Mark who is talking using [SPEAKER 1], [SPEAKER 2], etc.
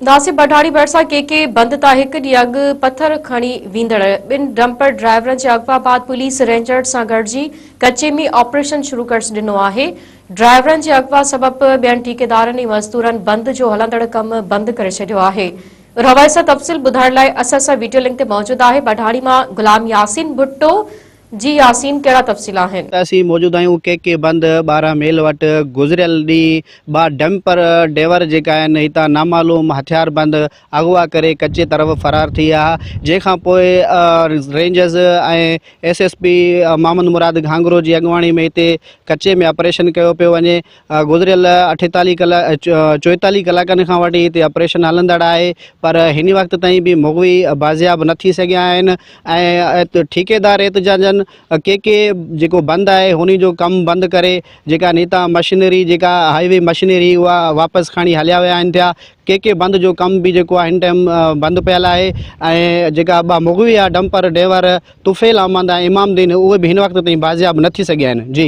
[SPEAKER 1] داسي بٺاڻي ڀرسان ڪي ڪي بند تان هڪ ڏينهن اڳ پٿر کڻي ويندڙ ٻن ڊمپر ڊرائيورن جي اغوا بعد پوليس رينجرز سان گڏجي ڪچي ۾ آپريشن شروع ڪري ڏنو آهي. ڊرائيورن جي اغوا سبب ٻين ٺيڪيدارن ۽ مزدورن بند جو هلندڙ ڪم بند ڪري ڇڏيو آهي. ان حوالي سان تفصيل ٻڌائڻ لاء اسان سان ويڊيو لنڪ تي موجود آهي بٺاڻي مان غلام ياسين ڀٽو. جي ياسين ڪهڙا تفصيل آهن؟
[SPEAKER 2] اسين موجود آهيون ڪي ڪي بند 12 ميل وٽ گذريل ڏينهن ٻه ڊمپر ڊيور جيڪا آهن هتان نامعلوم هٿياربند اغوا ڪري ڪچي طرف فرار ٿي ويا جنهن کان پوء rangers ۽ S S P Muhammad Murad Ghanghro جي اڳواڻي ۾ هتي ڪچي ۾ آپريشن ڪيو پيو وڃي گذريل اٺيتاليهه ڪلا چوئيتاليهه ڪلاڪن کان وٺي هتي آپريشن هلندڙ آهي پر هن وقت تائين به مغوي بازياب نه ٿي سگهيا آهن ۽ ٺيڪيدار احتجاجن ڪي ڪي جيڪو بند آهي هن جو ڪم بند ڪري جيڪا نيتا مشينري جيڪا هائي وي مشينري اها واپس کڻي هليا ويا آهن ٿيا ڪي ڪي بند جو ڪم به جيڪو آهي هن ٽائيم بند پيل آهي ۽ جيڪا ٻه مغوي آهي ڊمپر ڊيور طفيل احمد ۽ امام الدين اهي به هن وقت تائين بازياب نه ٿي سگهيا آهن جي.